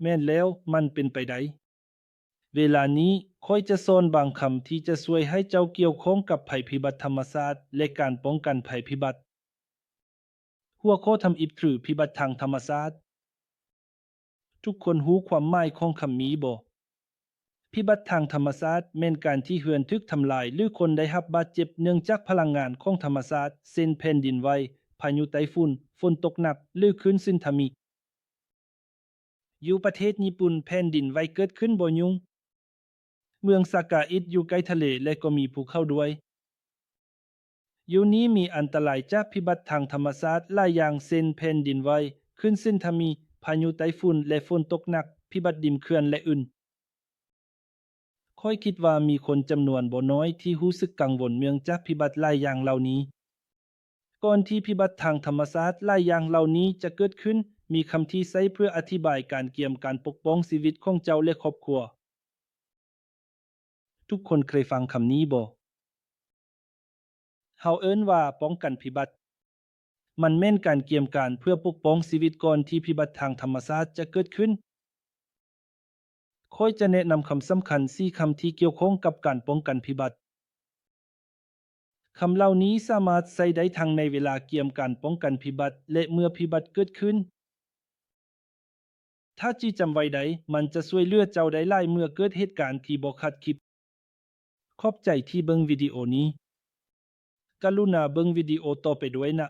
ແມ່ນແລ້ວ, ມັນເປັນໄປໄດ້. ເວລານີ້, ຂ້ອຍຈະສອນບາງຄຳທີ່ຈະຊ່ວຍໃຫ້ເຈົ້າກ່ຽວຂ້ອງກັບໄພພິບັດທຳມະຊາດ ແລະ ການປ້ອງກັນໄພພິບັດ. ຫົວຂໍ້ທຳອິດຄືພິບັດທາງທຳມະຊາດ. ທຸກຄົນຮູ້ຄວາມໝາຍຂອງຄຳນີ້ບໍ່? ພິບັດທາງທຳມະຊາດແມ່ນການທີ່ເຮືອນຖືກທຳລາຍ ຫຼື ຄົນໄດ້ຮັບບາດເຈັບເນື່ອງຈາກພະລັງງານຂອງທຳມະຊາດ, ເຊັ່ນ ແຜ່ນດິນໄຫວ, ພາຍຸໄຕ້ຝຸ່ນ, ຝົນຕົກໜັກ ຫຼື ຄື້ນສຸນາມິ. ຢູ່ປະເທດຍີ່ປຸ່ນ, ແຜ່ນດິນໄຫວເກີດຂຶ້ນບໍ່ຫຍຸ້ງ. ເມືອງສາກາອິດຢູ່ໃກ້ທະເລ ແລະ ກໍມີພູເຂົາດ້ວຍ. ຢູ່ນີ້ມີອັນຕະລາຍຈາກພິບັດທາງທຳມະຊາດຫຼາຍຢ່າງ ເຊັ່ນ ແຜ່ນດິນໄຫວ, ຄື້ນສຸນາມິ, ພາຍຸໄຕ້ຝຸ່ນ ແລະ ຝົນຕົກໜັກ, ພິບັດດິນເຄື່ອນ ແລະ ອື່ນ. ຂ້ອຍຄິດວ່າມີຄົນຈຳນວນບໍ່ນ້ອຍທີ່ຮູ້ສຶກກັງວົນເນື່ອງຈາກພິບັດຫຼາຍຢ່າງເຫຼົ່ານີ້. ກ່ອນທີ່ພິບັດທາງທຳມະຊາດຫຼາຍຢ່າງເຫຼົ່ານີ້ຈະເກີດຂຶ້ນ, ມີຄຳທີ່ໃຊ້ເພື່ອອະທິບາຍການກຽມການປົກປ້ອງຊີວິດຂອງເຈົ້າ ແລະ ຄອບຄົວ. ທຸກຄົນເຄີຍຟັງຄຳນີ້ບໍ່? ເຮົາເອີ້ນວ່າປ້ອງກັນພິບັດ. ມັນແມ່ນການກຽມການເພື່ອປົກປ້ອງຊີວິດກ່ອນທີ່ພິບັດທາງທຳມະຊາດຈະເກີດຂຶ້ນ. ຂ້ອຍຈະແນະນຳຄຳສຳຄັນສີ່ຄຳທີ່ກ່ຽວຂ້ອງກັບການປ້ອງກັນພິບັດ. ຄຳເຫຼົ່ານີ້ສາມາດໃຊ້ໄດ້ທັງໃນເວລາກຽມການປ້ອງກັນພິບັດ ແລະ ເມື່ອພິບັດເກີດຂຶ້ນ. ຖ້າຈື່ຈຳໄວ້ໄດ້, ມັນຈະຊ່ວຍເຫຼືອເຈົ້າໄດ້ຫຼາຍເມື່ອເກີດເຫດການທີ່ບໍ່ຄາດຄິດ. ຂອບໃຈທີ່ເບິ່ງວິດີໂອນີ້. ກະລຸນາເບິ່ງວິດີໂອຕໍ່ໄປດ້ວຍນະ.